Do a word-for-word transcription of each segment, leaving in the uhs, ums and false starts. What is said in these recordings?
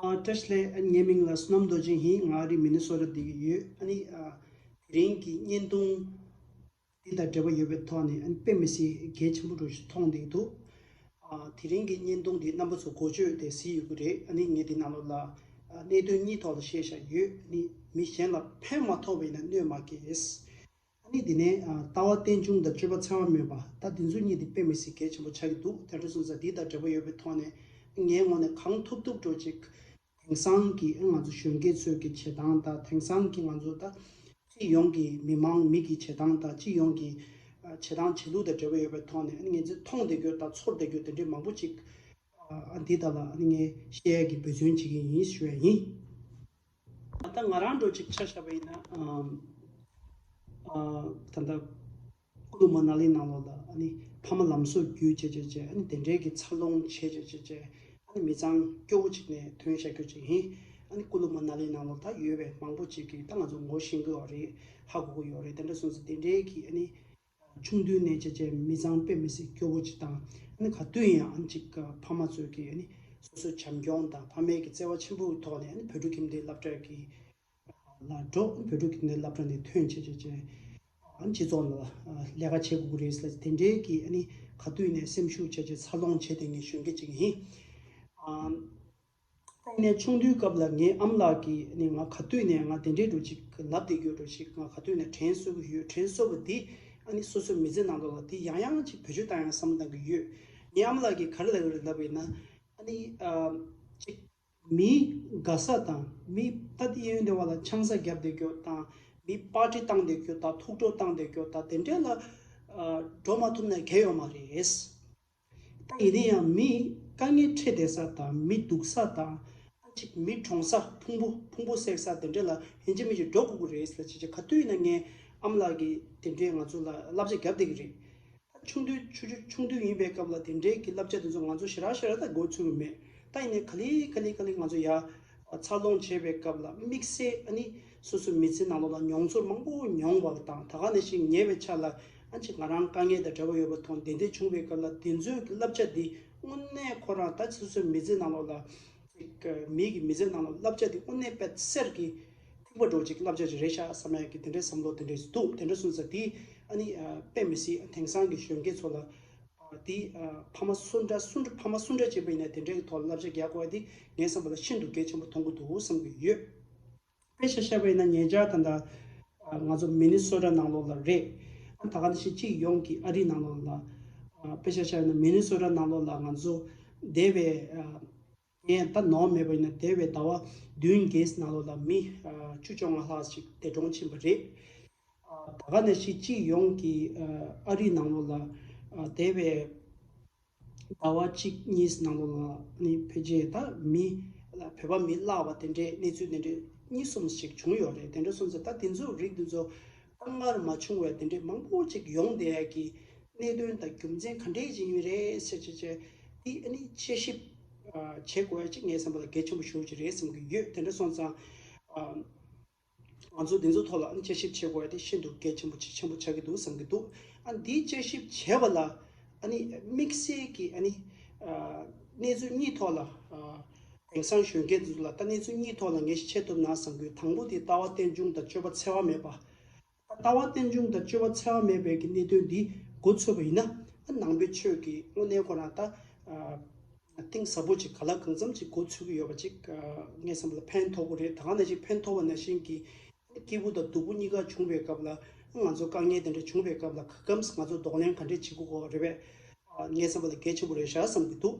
ཨ། བཀྲ་ཤིས་བདེ་ལེགས། ཨ་ནི་ངའི་མིང་ལ་བསོད་ནམས་རྡོ་རྗེ་ཡིན། ང་ཨ་རི་མི་ནི་སོ་ཊ་འདི་གི་ཡོད། ཨ་ནི་ཨ། དེ་རིང་གི་བརྙན་ཐུང་འདི་དང་འབྲེལ་བ་ཡོད་པའི་ཐོག་ནས། ཨ་ནི་དཔེ་མི་སྲིད་གལ་ཆེན་པོ་འདྲ་ཞིག་མཐོང་བསྡད་འདུག་ཨ། དེ་རིང་གི་བརྙན་ཐུང་འདི་རྣམ་པ་ཚོ་འགོ་བརྗོད་དེ་གཟིགས་ཡོད་ཀྱི་རེད། ཨ་ནི་ངས་འདི་ནང་ལོགས་ལ་ཨ། གནད་དོན་གཉིས་ཐོག་ལ་བཤད་བཞག་ཡོད། ཨ་ནི་མི་གཞན་ལ་ཕན་མ་ཐོགས་པ་ཡིན་ན་གནོད་མ་སྐྱེལ། ཨ་ནི་འདི་ནས་ཨ། ལྟ་བ་རྟེན་འབྱུང་དང་སྤྱོད་པ་འཚེ་བ་མེད་པ། ད་འདི་ཚོ་གཉིས་འདི་དཔེ་མི་སྲིད་གལ་ཆེན་པོ་ཆགས་ཀྱི་འདུག་དེ་འདྲ་སོང་ཙང་འདི་དང་འབྲེལ་བ་ཡོད་པའི་ཐོག་ནས་ངའི་ངོས་ནས་གང་ཐུབ་ཐུབ་འདྲ་ཅིག་དེང་སང་གི་ཨ། ང་ཚོ་གཞོན་སྐྱེས་ཚོའི་གི་བྱེད་སྟངས་དང་། དེང་སང་གི་ང་ཚོ་ད་སྤྱི་ཡོངས་ཀྱི་མི་མང་མི་གི་བྱེད་སྟངས་དང་། སྤྱི་ཡོངས་ཀྱི་ཨ། བྱེད་སྟངས་བྱེད་ལུགས་དང་འབྲེལ་བ་ཡོད་པའི་ཐོག་ནས། ཨ་ནི་ང་ཚོས་མཐོང་བསྡད་རྒྱུ་དང་ཚོར་བསྡད་རྒྱུ་དེ་འདྲའི་མང་པོ་ཅིག་ཨ། འདི་དག་ལ་ཨ་ནི་ངས་བཤད་ཡ་གི་འབད་བརྩོན་བྱེད་ཀྱི་ཡིན་ཞུ་ཡ་ཡིན། ད་ང་རང་འདྲ་ཅིག་ཆ་བཞག་པ་ཡིན་ན། ཨམ། ཨ། ད་ལྟ་ཀུ་ལུ་མ་ན་ལི་ནང་ལོགས་ལ་ཨ་ནི་ཕ་མ་ལམ་སང་བརྒྱུད་བྱས་བྱས་བྱས། ཨ་ནི་དེ་འདྲའི་གི་འཚར་ལོངས་བྱས་བྱས་བྱས་བྱས། ཨ་ནི་མི་ཚང་སྐྱོ་བོ་ཅིག་ནས་ཐོན་བཞག་རྒྱུ་ཅིག་ཡིན། ཨ་ནི་ཀུ་ལུ་མ་ན་ལི་ནང་ལོགས་ད་ཡོད་པའི་མང་པོ་ཅིག་གིས་ད་ང་ཚོ་ངོ་ཤེས་ཀྱི་ཡོད་རེད། ཧ་གོ་གི་ཡོད་རེད། དེ་འདྲ་སོང་ཙང་དེ་འདྲའི་གི་ཨ་ནི་ཆུང་དུས་ནས་བྱས་བྱས་མི་ཚང་དཔེ་མི་སྲིད་སྐྱོ་བོ་ཅིག་དང་། ཨ་ནི་ག་དུས་ཡིན་ཡང་ཨ་ནི་ཅིག་ཕ་མ་ཚོས་ཀྱིས་ཨ་ནི་སོ་སོའི་བྱམས་སྐྱོང་དང་ཕ་མའི་གི་བརྩེ་བ་ཆེན་པོའི་ཐོག་ནས། ཨ་ནི་བོད་ཕྲུག་ཁྱིམ་སྡེའི་སློབ་གྲྭ་གི་ལ་འགྲོ། བོད་ཕྲུག་ཁྱིམ་སྡེའི་སློབ་གྲྭ་ནས་ཐོན་བྱས་བྱས་བྱས། ཨ་ནི་སྤྱི་ཚོགས་ལ་ལས་ཀ་བྱེད་དགོས་ཀྱི་རེད་ཟེར། དེ་འདྲའི་གི་ཨ་ནི་ག་དུས་ནས་སེམས་ཤུགས་བྱས་བྱས་འཚར་ལོངས་བྱས་བསྡད་མཁན་གཞོན་སྐྱེས་ཅིག་ཡིན། ཨ། ད་ཡིན་ནའི་ཆུང་དུས་སྐབས་ལ་ངའི་ཨ་མ་ལགས་ཀྱིས་ནི་ང་ག་དུས་ནས་ང་དེ་འདྲའི་འདྲ་ཅིག་ལབ་བསྡད་རྒྱུ་འདྲ་ཞིག་ང་ག་དུས་ནས་དྲན་གསོ་གི་ཡོད། དྲན་གསོ་བ་འདི་ཨ་ནི་སོ་སོའི་མི་ཚེ་ནང་ལོགས་ལ་འདི་ཡང་ཡང་ཅིག་བེད་སྤྱོད་བཏང་ཡང་བསམ་བློ་བཏང་གི་ཡོད། ངའི་ཨ་མ་ལགས་ཀྱིས་ག་རེ་ལབ་ཡོད་རེད་ལབ་པ་ཡིན་ན། ཨ་ནི་ཨ། ཅིག་མིའི་དགའ་ས་དང་། མི་ད་ལྟ་ཡོན་ཏན་བ་ལ་ཆང་ས་བརྒྱབ་བསྡད་རྒྱུ་དང་། མི་པར་ཊི་བཏང་བསྡད་རྒྱུ་དང་། ཐུགས་སྤྲོ་བཏང་བསྡད་རྒྱུ་དང་། དེ་འདྲ་ལ་ཨ། འགྲོ་མ་ཐུབ་ན་གལ་ཡོད་མ་རེད། ད་ཡིན་ན་ཡང་མི་དཀའ་ངལ་འཕྲད་བསྡད་ས་དང་། མི་སྡུག་ས་དང་། ཨ། ཅིག་མི་གྲོངས་ས། ཕུང་པོ་ཕུང་པོ་བསྲེགས་ས་དེ་འདྲ་ལ་ཡིན་གཅིག་མིན་གཅིག་འགྲོ་དགོས་ཀྱི་རེད་ཟེར་ལབ་བྱས་བྱས། ག་དུས་ཡིན་ན་ངའི་ཨ་མ་ལགས་ཀྱིས་དེ་འདྲའི་ང་ཚོ་ལ་བསླབ་བྱ་བརྒྱབ་བསྡད་ཀྱི་རེད། ད་ཆུང་དུས་ཆུང་ཆུང་ཆུང་དུས་ཡིན་པའི་སྐབས་ལ་དེ་འདྲའི་གི་བསླབ་བྱ་དེ་ཚོ་ང་ཚོ་ཞེ་དྲག་ཞེ་དྲག་ད་འགོ་ཚུགས་ཀྱི་མེད། ད་ཡིན་ནའི་ག་ལེ་ག་ལེ་ག་ལེ་ང་ཚོ་ཡར་འཚར་ལོངས་བྱེད་པའི་སྐབས་ལ་དམིགས་བསལ་ཨ་ནི་སོ་སོའི་མི་ཚེ་ནང་ལོགས་ལ་མྱོང་ཚོར་མང་པོ་མྱོང་བ་དང་། ད་ག་ནང་བཞིན་ཉེ་བའི་ཆར་ལ་ཨ་ཅིག་ང་རང་དཀའ་ངལ་དང་འབྲེལ་བ་ཡོད་པ་མཐོང་། དེ་འདྲ་བྱུང་བའི་སྐབས་ལ་དེ་ཚོའི་གི་བསླབ་བྱ་འདི་དངོས་གནས་ཁོ་རང་ད་སོ་སོའི་མི་ཚེ་ནང་ལོགས་ལ་ཅིག་མི་གི་མི་ཚེ་ནང་ལ་བསླབ་བྱ་འདི་དངོས་གནས་དཔེ་གསེར་གྱི་ཐིགས་པ་འདྲ་ཅིག་བསླབ་བྱ་ཅིག་རེད་ཤག་བསམ་ཡག་གི་དེ་འདྲའི་བསམ་བློ་དེ་འདྲ་ཞིག་འདུག་དེ་འདྲ་སོང་ཙང་དེ་ཨ་ནི་ཨ། དཔེ་མི་སྲིད་དེང་སང་གི་གཞོན་སྐྱེས་ཚོ་ལ་ཨ། དེ་ཨ། ཕ་མ་སུ་འདྲ་སུ་འདྲ་ཕ་མ་སུ་འདྲ་བྱས་པ་ཡིན་ན་དེ་འདྲའི་གི་ཐོག་ལ་བསླབ་བྱ་རྒྱག་དགོས་ཡ་དེ་ངའི་བསམ་པ་ལ་ཤིན་ཏུ་གལ་ཆེན་པོ་མཐོང་གི་འདུག་བསམ་གི་ཡོད། དཔེ་ཆ་བཞག་པ་ཡིན་ན་ཉེ་ཆར་ད་ལྟ་ཨ། ང་ཚོ་མི་ནི་སོ་ཊ་ནང་ལོགས་ལ་རེད། ཨ། ད་ག་ནང་བཞིན་སྤྱི་ཡོངས་ཀྱི་ཨ་རི་ནང་ལོགས་ལ་ཨ། དཔེ་ཆ་བཞག་ན་མི་ནི་སོ་ཊ་ནང་ལོགས་ལ་ང་ཚོ་འདས་པའི་ཨ། ངས་ད་ནོར་མེད་པ་ཡིན་ན་འདས་པའི་ཟླ་བ་བདུན་བརྒྱད་ནང་ལོགས་ལ་མི་ཨ། བཅུ་བཅོ་ལྔ་ལྷག་ཅིག་འདས་གྲོངས་ཕྱིན་པ་རེད། ཨ། ད་ག་ནང་བཞིན་སྤྱི་ཡོངས་ཀྱི་ཨ། ཨ་རི་ནང་ལོགས་ལ་ཨ། འདས་པའི་ཟླ་བ་གཅིག་གཉིས་ནང་ལོགས་ལ་ནི་ཕལ་ཆེར་ད་མི་ལ་བོད་པ་མི་བརླག་པ་དེ་འདྲའི་གནས་ཚུལ་དེ་འདྲའི་གཉིས་གསུམ་ཞིག་བྱུང་ཡོད་རེད། དེ་འདྲ་སོང་ཙང་ད་དེ་ཚོའི་རིགས་དེ་ཚོ་ད་སྔར་མ་བྱུང་བའི་དེ་འདྲའི་མང་པོ་ཅིག་ཡོང་བསྡད་ཡ་གི་གནད་དོན་དང་རྒྱུ་མཚན་ག་འདྲས་ཅིག་ཡིན་རེད་ཟེར་བྱས་བྱས། དེ་ཨ་ནི་དཔྱད་ཞིབ་ཨ། བྱེད་དགོས་ཡ་ཅིག་ངའི་བསམ་པ་ལ་གལ་ཆེན་པོ་ཞེ་པོ་ཅིག་རེད་བསམ་གྱི་ཡོད། དེ་འདྲ་སོང་ཙང་ཨ། ང་ཚོ་འདི་ཚོ་ཐོག་ལ་ཨ་ནི་དཔྱད་ཞིབ་བྱེད་དགོས་ཡ་དེ་ཤིན་ཏུ་གལ་ཆེན་པོ་ཆེ་ཆེན་པོ་ཆགས་ཀྱི་འདུག་བསམ་གྱི་འདུག་ཨ། འདིའི་དཔྱད་ཞིབ་བྱས་པ་ལ་ཨ་ནི་དམིགས་བསལ་གྱི་ཨ་ནི་ཨ། གནས་ཚུལ་གཉིས་ཐོག་ལ་ཨ། དེང་སང་གཞོན་སྐྱེས་ཚོ་ལ་ད་གནས་ཚུལ་གཉིས་ཐོག་ལ་ངས་ཤེས་ཐུབ་ན་བསམ་གྱི་ཡོད། དང་པོ་དེ་ལྟ་བ་རྟེན་འབྱུང་དང་སྤྱོད་པ་འཚེ་བ་མེད་པ། ལྟ་བ་རྟེན་འབྱུང་དང་སྤྱོད་པ་འཚེ་བ་མེད་པའི་གི་གནད་དོན་འདི་འགོ་ཚུགས་པ་ཡིན་ན། ཨ། ནང་པའི་ཆོས་ཀྱི་དངོས་གནས་ཁོ་རང་ད་ཨ། གཏིང་ཟབ་པོ་ཅིག་ག་ལ་གང་འཚམ་ཅིག་འགོ་ཚུགས་ཀྱི་ཡོད་པ་ཅིག་ཨ། ངའི་བསམ་པ་ལ་ཕན་ཐོགས་ཀྱི་རེད། ད་ག་ནང་བཞིན་ཕན་ཐོགས་པ་ནང་བཞིན་གྱི་སྐྱིད་པོ་དང་སྡུག་པོ་གཉིས་ཀ་བྱུང་བའི་སྐབས་ལ། ང་ཚོ་དཀའ་ངལ་དེ་འདྲ་བྱུང་བའི་སྐབས་ལ་ག་གམ་ང་ཚོ་གདོང་ལེན་ག་འདྲས་བྱེད་དགོས་ཀྱི་རེད་པས། ཨ། ངའི་བསམ་པ་ལ་གལ་ཆེན་པོ་རེད་ཤག་བསམ་གྱི་འདུག་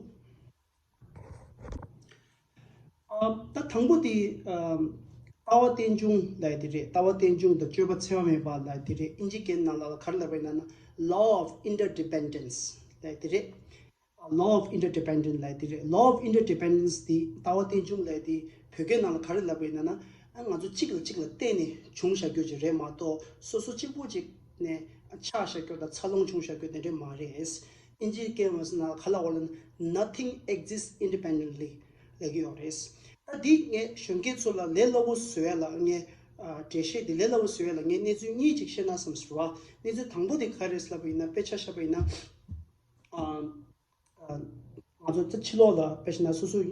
ཨ། ད་དང་པོ་དེ་ཨ། ལྟ་བ་རྟེན་འབྱུང་ལབ་ཡ་དེ་རེད། ལྟ་བ་རྟེན་འབྱུང་དང་སྤྱོད་པ་འཚེ་བ་མེད་པ་ལབ་ཡ་དེ་རེད། ཨིན་ཇི་སྐད་ནང་ལ་ག་རེ་ལབ་པ་ཡིན་ན་ན། Law of Interdependence ལབ་ཡ་དེ་རེད། Law of Interdependence ལབ་ཡ་དེ་རེད། ལྟ་བ་རྟེན་འབྱུང་ལབ་ཡ་དེ་བོད་སྐད་ནང་ལ་ག་རེ་ལབ་པ་ཡིན་ན་ན། ཨ། ང་ཚོ་གཅིག་ལ་གཅིག་ལ་བརྟེན་ནས་བྱུང་བཞག་རྒྱུ་ཅིག་རེད་མ་གཏོགས། སོ་སོ་གཅིག་པོ་ཅིག་ནས་ཆགས་བཞག་རྒྱུ་དང་འཚར་ལོངས་བྱུང་བཞག་རྒྱུ་དེ་འདྲ་མ་རེད། ཨིན་ཇིའི་སྐད་ནང་ལ་ག་ལབ་པ་ལབ་ན། Nothing exists independently ལབ་ཀྱི་ཡོད་རེད། ད་འདི་ངས་གཞོན་སྐྱེས་ཚོ་ལ་ལས་སླ་པོ་བཟོ་ཡ་ལ་ངས་ཨ། འགྲེལ་བཤད་འདི་ལས་སླ་པོ་བཟོ་ཡ་ལ་ངས་གནས་ཚུལ་གཉིས་ཅིག་བཤད་ན་བསམ་ཟེར་བ། གནས་ཚུལ་དང་པོ་དེ་ག་རེ་རེད་ལབ་པ་ཡིན་ན། དཔེ་ཆ་བཞག་པ་ཡིན་ན། ཨ། ཨ། ང་ཚོ་ད་ཕྱི་ལོགས་ལ་དཔེ་བཞག་ན་སོ་སོ་ཨ།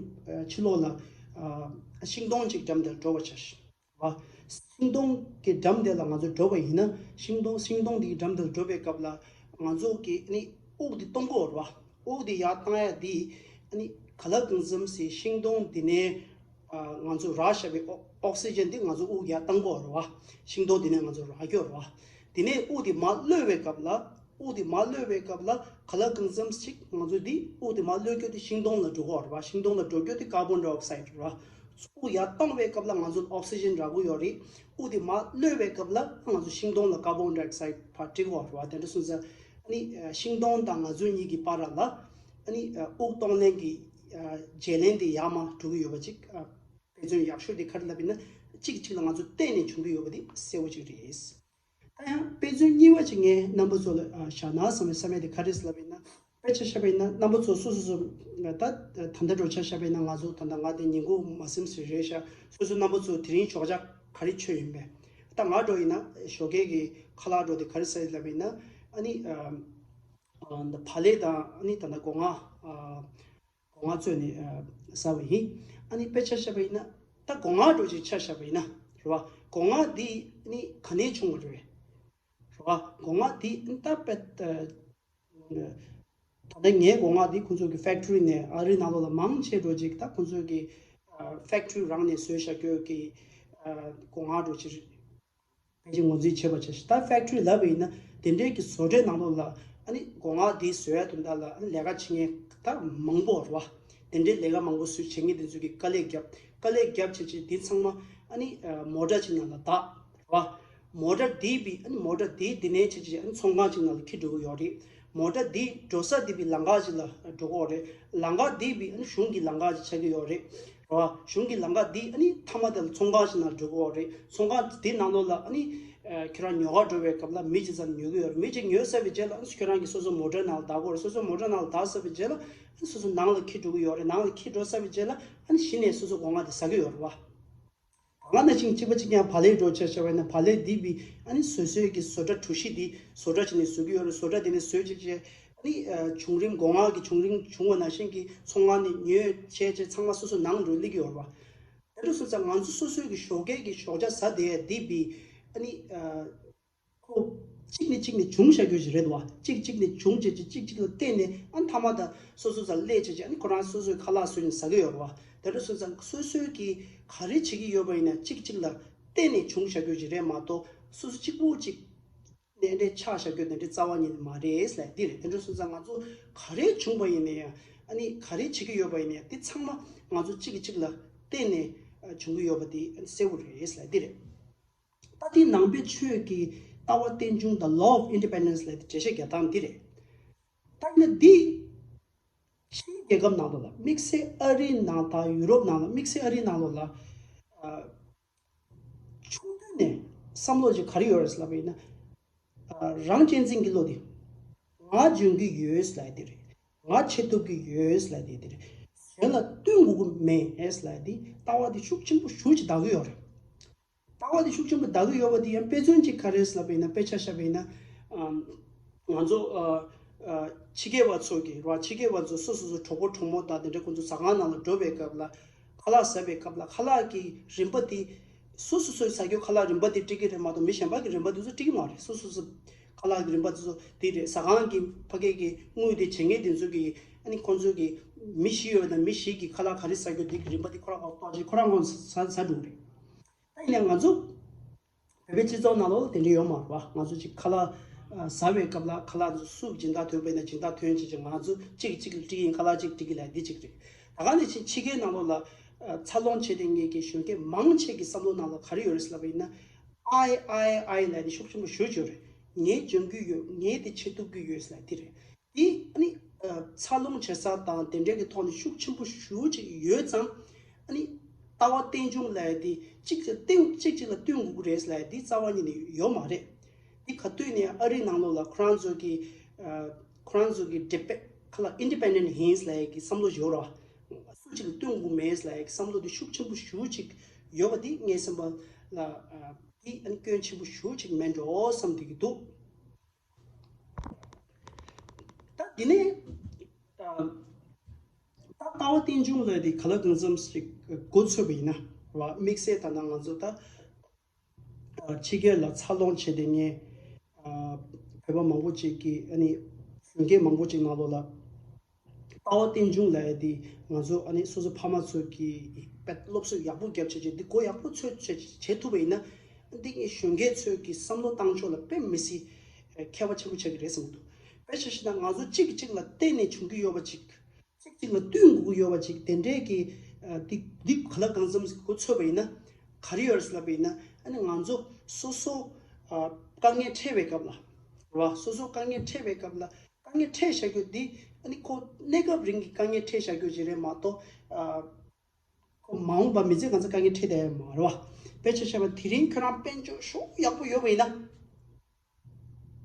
ཕྱི་ལོགས་ལ་ ཨ་ཤིང་སྡོང་ཅིག་འགྲམ་དེར་འགྲོ་བ་བྱས། བ། ཤིང་སྡོང་གི་འགྲམ་དེ་ལ་ང་ཚོ་འགྲོ་བ་ཡིན་ན། ཤིང་སྡོང་ཤིང་སྡོང་དེའི་འགྲམ་དེར་འགྲོ་བའི་སྐབས་ལ་ང་ཚོ་གི་ནི་དབུགས་དེ་གཏོང་གི་ཡོད་རེད་བ། དབུགས་དེ་ཡར་བཏང་ཡ་དེ་ནི་ག་ལ་གང་འཚམ་སི་ཤིང་སྡོང་དེ་ནས་ཨ་ང་ཚོ་རག་བཞག་པའི་ཨོ་ཨོག་སི་ཇན་དེ་ང་ཚོ་དབུགས་ཡར་བཏང་གི་ཡོད་རེད་བ། ཤིང་སྡོང་དེ་ནས་ང་ཚོ་རག་གི་ཡོད་རེད་བ། དེ་ནས་དབུགས་དེ་མར་གློད་པའི་སྐབས་ལ། དབུགས་དེ་མར་གློད་པའི་སྐབས་ལ་ག་ལ་གང་འཚམ་ཞིག་ང་ཚོ་འདི་དབུགས་དེ་མར་གློད་རྒྱུ་དེ་ཤིང་སྡོང་ལ་འགྲོ་གི་ཡོད་རེད་བ། ཤིང་སྡོང་ལ་འགྲོ་རྒྱུ་དེ་ཀར་བོན་ཌའི་ཨོག་སའིཌ་རེད་བ། དབུགས་ཡར་བཏང་བའི་སྐབས་ལ་ང་ཚོ་ཨོག་སི་ཇན་རག་གི་ཡོད་རེད། དབུགས་དེ་མར་གློད་པའི་སྐབས་ལ་ང་ཚོ་ཤིང་སྡོང་ལ་ཀར་བོན་ཌའི་ཨོག་སའིཌ་ཕར་སྤྲད་གི་ཡོད་རེད་བ། དེ་འདྲ་སོང་ཙང་ཨ་ནི་ཤིང་སྡོང་དང་ང་ཚོ་གཉིས་ཀྱི་བར་ལ་ཨ་ནི་དབུགས་གཏོང་ལེན་གྱི་བརྗེ་ལེན་དེ་ཡར་མར་འགྲོ་གི་ཡོད་པ་ཅིག་དཔེ་མཚོན་ཡག་ཤོས་དེ་ག་རེ་ལབ་ཡིན་ན། གཅིག་གཅིག་ལ་ང་ཚོ་བརྟེན་ནས་བྱུང་གི་ཡོད་པ་དེ་གསལ་པོ་ཅིག་རེད། ད་ཡང་དཔེ་མཚོན་གཉིས་པ་ཅིག་ངས་རྣམ་པ་ཚོ་ལ་ཨ་བཞག་ན་བསམ་པའི་བསམ་ཡས་དེ་ག་རེ་ལབ་ཡིན་ན། དཔེ་ཆ་བཞག་པ་ཡིན་ན་རྣམ་པ་ཚོ་སོ་སོ་སོ་ད་ད་ལྟ་འགྲོ་ཆ་བཞག་པ་ཡིན་ན། ང་ཚོ་ད་ལྟ་ང་དེ་ཉིན་གུང་མ་ཟིན་ཟིན་རེད་ཤག་སོ་སོ་རྣམ་པ་ཚོ་དེ་རིང་ཞོགས་ཇ་ག་རེ་མཆོད་ཡིན་པས། ད་ང་འགྲོ་ཡིན་ན་ཞོགས་ཀས་ཀྱི་ཁ་ལག་འགྲོ་དེ་ག་རེ་ཟ་ཡིན་ལབ་ཡིན་ན། ཨ་ནི་ཨ་ཨ་ད་བག་ལེབ་དང་ཨ་ནི་ད་ལྟ་སྒོ་ང་ཨ། སྒོ་ང་བཙོས་ནས་ཟ་བ་ཡིན། ཨ་ནི་དཔེ་ཆ་བཞག་པ་ཡིན་ན། ད་སྒོ་ང་འདྲ་ཅིག་ཆ་བཞག་པ་ཡིན་ན་རེད་བ། སྒོ་ང་འདི་ནི་ག་ནས་བྱུང་བ་རེད། རེད་བ། སྒོ་ང་འདི་ནི་ད་དཔེ་ད་ད་ལྟ་ངའི་སྒོ་ང་འདི་ཁོང་ཚོ་གི་ཕེག་ཊི་རི་ནས། ཨ་རིའི་ནང་ལོགས་ལ་མང་ཆེ་འདྲ་ཅིག་ད་ཁོང་ཚོ་གི་ཕེག་ཊི་རི་རང་ནས་བཟོས་བཞག་རྒྱུ་གི་སྒོ་ང་འདྲ་ཅིག་རེད། ཕལ་ཆེར་ངོས་འཛིན་བྱེད་པ་བྱས་ཤིང་། ད་ཕེག་ཊི་རི་ལབ་པ་ཡིན་ན་དེ་འདྲའི་གི་བཟོ་གྲྭའི་ནང་ལོགས་ལ་ཨ་ནི་སྒོ་ང་དེ་བཟོ་ཡ་དོན་དག་ལ་ཨ་ནི་ལས་ཀ་བྱེད་མཁན་ད་མང་པོ་རེད་བ། དེ་འདྲའི་ལས་ཀ་མང་པོ་བཟོ་བྱེད་མཁན་དེ་ཚོ་གིས་དཀའ་ལས་བརྒྱབ། དཀའ་ལས་བརྒྱབ་བྱས་བྱས་དེ་ཚང་མ་ཨ་ནི་མོ་ཊ་ཅིག་ནང་ལ་བདག་རེད་བ། མོ་ཊ་དེ་བི་ཨ་ནི་མོ་ཊ་དེ་དེ་ནས་བྱས་བྱས་ཨ་ནི་ཚོང་ཁང་ཅིག་ནང་ལ་འཁྱེར་འགྲོ་གི་ཡོད་རེད། མོ་ཊ་དེ་འགྲོ་ས་དེ་བི་ལམ་ཁ་ཅིག་ལ་འགྲོ་གི་ཡོད་རེད། ལམ་ཁ་དེ་བི་ཨ་ནི་གཞུང་གི་ལམ་ཁ་ཅིག་ཆགས་ཀྱི་ཡོད་རེད། རེད་བ། གཞུང་གི་ལམ་ཁ་འདི་ཨ་ནི་མཐའ་མ་དེ་ལ་ཚོང་ཁང་ཞིག་ནང་འགྲོ་གི་ཡོད་རེད། ཚོང་ཁང་འདི་ནང་ལོགས་ལ་ཨ་ནི་ཨ་ཁྱོད་རང་ཉོ་གར་འགྲོ་བའི་སྐབས་ལ་མི་གཅིག་ཙམ་ཉོ་གི་ཡོད་རེད། མི་གཅིག་ཉོས་ཚར་བའི་རྗེས་ལ་ཨ་ནི་ཁྱོད་རང་གིས་སོ་སོ་མོ་ཊའི་ནང་ལ་བདག་གི་ཡོད་རེད། སོ་སོ་མོ་ཊའི་ནང་ལ་བདག་ཚར་བའི་རྗེས་ལ་ཨ་ནི་སོ་སོ་ནང་ལ་འཁྱེར་འགྲོ་གི་ཡོད་རེད། ནང་ལ་འཁྱེར་འགྲོ་ཚར་བའི་རྗེས་ལ་ཨ་ནི་གཞི་ནས་སོ་སོ་སྒོ་ང་དེ་ཟ་གི་ཡོད་རེད་བ། ད་ག་ནང་བཞིན་གཅིག་པ་གཅིག་རྐྱང་བག་ལེབ་འདྲ་བོ་ཆ་བཞག་པ་ཡིན་ན། བག་ལེབ་འདི་བི་ཨ་ནི་བཟོ་བཟོས་ཀྱི་བཟོ་གྲྭ་གྲུ་བཞི་འདི་བཟོ་གྲྭ་ཅིག་ནས་བཟོ་གི་ཡོད་རེད། བཟོ་གྲྭ་དེ་ནས་བཟོས་བྱས་བྱས་ཨ་ནི་ཨ་བྱུང་རིམ་སྒོ་ང་གི་བྱུང་རིམ་བྱུང་བ་ནང་བཞིན་གྱི་ཚོང་ཁང་ནས་ཉོས་བྱས་བྱས་ཚང་མ་སོ་སོ་ནང་འགྲོ་སླེབས་ཀྱི་ཡོད་རེད་བ། དེ་འདྲ་སོང་ཙང་ང་ཚོ་སོ་སོའི་གི་ཞོགས་ཀས་ཀྱི་ཞོགས་ཇ་ཟ་བསྡད་ཡ་འདི་བི་ཨ་ནི་ཨ་ཁོ་གཅིག་ནས་གཅིག་ནས་བྱུང་བཞག་རྒྱུ་ཞིག་རེད་བ། གཅིག་གཅིག་ནས་བྱུང་བྱས་བྱས་གཅིག་གཅིག་ལ་བརྟེན་ནས་ཨ་མཐའ་མ་ད་སོ་སོ་ས་སླེབས་བྱས་བྱས་ཨ་ནི་ཁོ་རང་སོ་སོའི་ཁ་ལག་བཟོས་ནས་ཟ་གི་ཡོད་རེད་བ། དེ་འདྲ་སོང་ཙང་སོ་སོའི་གི་ག་རེ་བྱེད་ཀྱི་ཡོད་པ་ཡིན་ན་གཅིག་གཅིག་ལ་བརྟེན་ནས་བྱུང་བཞག་རྒྱུ་ཞིག་རེད་མ་གཏོགས། སོ་སོ་གཅིག་པོ་གཅིག་ནས་འདྲ་ཆགས་བཞག་རྒྱུ་དེ་འདྲའི་རྩ་བ་ཉིད་ནས་མ་རེད་ལབ་འདི་རེད། དེ་འདྲ་སོང་ཙང་ང་ཚོ་ག་རེ་བྱུང་བ་ཡིན་ན་ཡང་ཨ་ནི་ག་རེ་བྱེད་ཀྱི་ཡོད་པ་ཡིན་ན་ཡང་དེ་ཚང་མ་ང་ཚོ་གཅིག་གིས་གཅིག་ལ་བརྟེན་ནས་བྱུང་གི་ཡོད་པ་དེ་གསལ་པོ་རེད་ལབ་འདི་རེད། ད་དེ་ནང་པའི་ཆོས་ཀྱི་ལྟ་བ་རྟེན་འབྱུང་དང་law of independence ལབ་དེ་འགྲེལ་བཤད་རྒྱག་སྟངས་འདི་རེད། ད་ཡིན་ན་འདི་ཕྱིའི་རྒྱལ་ཁབ་ནང་ལོགས་ལ་དམིགས་བསལ་ཨ་རིའི་ནང་དང་ཡུ་རོབ་ནང་ལ་དམིགས་བསལ་ཨ་རིའི་ནང་ལོགས་ལ་ཨ་ཆུང་དུས་ནས་བསམ་བློ་ཅིག་ག་རེ་ཡོད་རེད་ལབ་པ་ཡིན་ན། ཨ་རང་གཅེས་འཛིན་གྱི་བློ་དེ། ང་འཇོན་གྱི་ཡོད་ལབ་དེ་རེད། ང་བྱེད་ཐུབ་ཀྱི་ཡོད་ལབ་དེ་དེ་རེད། གཞན་ལ་བསྟུན་དགོས་ཀྱི་མེད་ལབ་དེ་ལྟ་བ་དེ་ཤུགས་ཆེན་པོ་ཞེ་ཅིག་དར་གྱི་ཡོད་རེད། ལྟ་བ་དེ་ཤུགས་ཆེན་པོ་དར་གྱི་ཡོད་པ་དེ་ཡང་དཔེ་མཚོན་གཅིག་ག་རེ་ལབ་པ་ཡིན་ན། དཔེ་ཆ་བཞག་པ་ཡིན་ན། ཨམ། ང་ཚོ་ཨ་ཨ་ཕྱི་རྒྱལ་བ་ཚོ་གི་ར། ཕྱི་རྒྱལ་བ་ཚོ་སོ་སོ་སོ་གྲོགས་པོ་གྲོགས་མོ་དང་དེ་འདྲ་ཁོང་ཚོ་ཟ་ཁང་ནང་ལ་འགྲོ་བའི་སྐབས་ལ། ཁ་ལག་ཟ་བའི་སྐབས་ལ་ཁ་ལག་གི་རིན་པ་དེ། སོ་སོ་སོའི་ཟ་རྒྱུ་ཁ་ལག་རིན་པ་དེ་སྤྲད་ཀྱི་རེད་མ་གཏོགས་མི་གཞན་པ་གི་རིན་པ་དེ་ཚོ་སྤྲད་ཀྱི་མ་རེད། སོ་སོ་སོ་ཁ་ལག་གི་རིན་པ་དེ་ཚོ་དེ་རེད། ཟ་ཁང་གི་ཕ་གི་གི་དངུལ་དེ་བྱེད་མཁན་དེ་ཚོ་གི་ཨ་ནི་ཁོང་ཚོ་གི་མི་བཞི་ཡོད་ན་མི་བཞི་གི་ཁ་ལག་ག་རེ་ཟ་རྒྱུ་དེ་གི་རིན་པ་དེ་ཁོ་རང་གི་ཏོག་ཙམ་ཁོ་རང་གི་ཟ་ཟ་འགྲོ་གི་རེད། ད་ཡིན་ན་ང་ཚོ་བོད་པའི་སྤྱི་ཚོགས་ནང་ལོགས་དེ་འདྲ་ཡོད་མ་རེད་བ། ང་ཚོ་ཅིག་ཁ་ལག་ཨ་ཟ་བའི་སྐབས་ལ་ཁ་ལག་ཚོ་སུ་སྦྱིན་བདག་ཐོན་པ་ཡིན་ན་སྦྱིན་བདག་ཐོན་བྱས་བྱས་ང་ཚོ་གཅིག་གིས་གཅིག་ལ་སྤྲད་ཀྱི་ཡིན། ཁ་ལག་གཅིག་སྤྲད་ཀྱི་ལབ་འདི་གཅིག་རེད། ད་ག་ནང་བཞིན་ཕྱི་རྒྱལ་ནང་ལོགས་ལ་ཨ་འཚར་ལོངས་བྱས་བསྡད་མཁན་གྱི་གཞོན་སྐྱེས་མང་ཆེ་གི་བསམ་བློ་ནང་ལ་ག་རེ་ཡོད་རེད་ལབ་པ་ཡིན་ན། I I I ལབ་ནས་ཤུགས་ཆེན་པོ་ཞེ་ཅིག་ཡོད་རེད། ངས་འཇོན་གྱི་ཡོད། ངས་དེ་བྱེད་ཐུབ་ཀྱི་ཡོད་ལབ་འདི་རེད། དེ་ཨ་ནི་ཨ་འཚར་ལོངས་བྱེད་ས་དང་དེ་འདྲའི་གི་ཐོག་ནས་ཤུགས་ཆེན་པོ་ཞེ་ཅིག་ཡོད་ཙང་། ཨ་ནི་ལྟ་བ་རྟེན་འབྱུང་ལབ་ཡ་དེ་གཅིག་གཅིག་ལ་བསྟུན་གཅིག་གཅིག་ལ་བསྟུན་དགོས་ཀྱི་རེད་ལབ་ཡ་དེ་རྩ་བ་ཉིད་ནས་ཡོད་མ་རེད། དེ་ག་དུས་ནས་ཨ་རིའི་ནང་ལོགས་ལ་ཁོ་རང་ཚོ་གི་ཨ་ཁོ་རང་ཚོ་གི་ཌི་པེ་ཁ་ལ་ཨིན་ཌི་པེན་ཌེན་ཊི་ཡིན་ལབ་ཡ་གི་བསམ་བློ་ཡོད་ར། སུ་གཅིག་ལ་བསྟུན་དགོས་མེད་ལབ་ཡ་གི་བསམ་བློ་དེ་ཤུགས་ཆེན་པོ་ཞེ་ཅིག་ཡོད་པ་དེ་ངའི་སེམས་པ་ལ་ཨ་དེ་ཨ་ནི་སྐྱོན་ཆེན་པོ་ཞེ་ཅིག་མེད་འགྲོ་བསམ་བསྡད་ཀྱི་འདུག་ད་དེ་ནས་ཨ་ ད་ལྟ་བ་རྟེན་འབྱུང་ལབ་དེ་ག་ལ་གང་འཚམ་ཞིག་མགོ་ཚོས་པ་ཡིན་ན་རེད་བ། དམིགས་བསལ་ད་ལྟ་ང་ཚོ་ད་ཕྱི་རྒྱལ་ལ་འཚར་ལོངས་བྱས་ཏེ་ངས་བོད་པ་མང་པོ་ཅིག་གིས་ཨ་ནི་གཞོན་སྐྱེས་མང་པོ་ཅིག་ནང་ལོགས་ལ་ལྟ་བ་རྟེན་འབྱུང་ལབ་ཡ་དེ་ང་ཚོ་ཨ་ནི་སོ་སོ་ཕ་མ་ཚོ་གིས་དཔེ་སློབ་གསོ་ཡག་པོ་བརྒྱབ་བྱས་བྱས་འདི་མགོ་ཡག་པོ་ཚོས་བྱས་བྱས་ཐུབ་པ་ཡིན་ན་འདི་ངས་གཞོན་སྐྱེས་ཚོས་ཀྱི་བསམ་བློ་བཏང་ཕྱོགས་ལ་དཔེ་མི་སྲིད་ཁྱད་པར་ཆེན་པོ་ཆགས་ཀྱི་རེད་བསམ་གྱི་འདུག་དཔེ་ཆ་བཞག་ན་ང་ཚོ་གཅིག་གིས་གཅིག་ལ་བརྟེན་ནས་བྱུང་གི་ཡོད་པ་ཅིག་གཅིག་གཅིག་ལ་བསྟུན་དགོས་ཀྱི་ཡོད་པ་ཅིག་དེ་འདྲས་ཀྱི་འདི་འདི་ག་ལ་གང་འཚམ་ཞིག་མགོ་ཚོས་པ་ཡིན་ན་ག་རེ་ཡོད་རེད་ལབ་པ་ཡིན་ན་ཨ་ནི་ང་ཚོ་སོ་སོ་དཀའ་ངལ་འཕྲད་པའི་སྐབས་ལ་རེད་བ། སོ་སོ་དཀའ་ངལ་འཕྲད་པའི་སྐབས་ལ་དཀའ་ངལ་འཕྲད་བཞག་རྒྱུ་འདི་ཨ་ནི་ཁོ་གནས་སྐབས་རིང་གི་དཀའ་ངལ་འཕྲད་བཞག་རྒྱུ་ཅིག་རེད་མ་གཏོགས་ཁོ་མ་འོངས་པ་མི་ཚེ་གང་ཚ་དཀའ་ངལ་འཕྲད་བསྡད་ཡ་མ་རེད་བ། དཔེ་ཆ་བཞག་པ་དེ་རིང་ཁྱོད་རང་དཔལ་འབྱོར་ཤུགས་ཡག་པོ་ཡོད་པ་ཡིན་ན།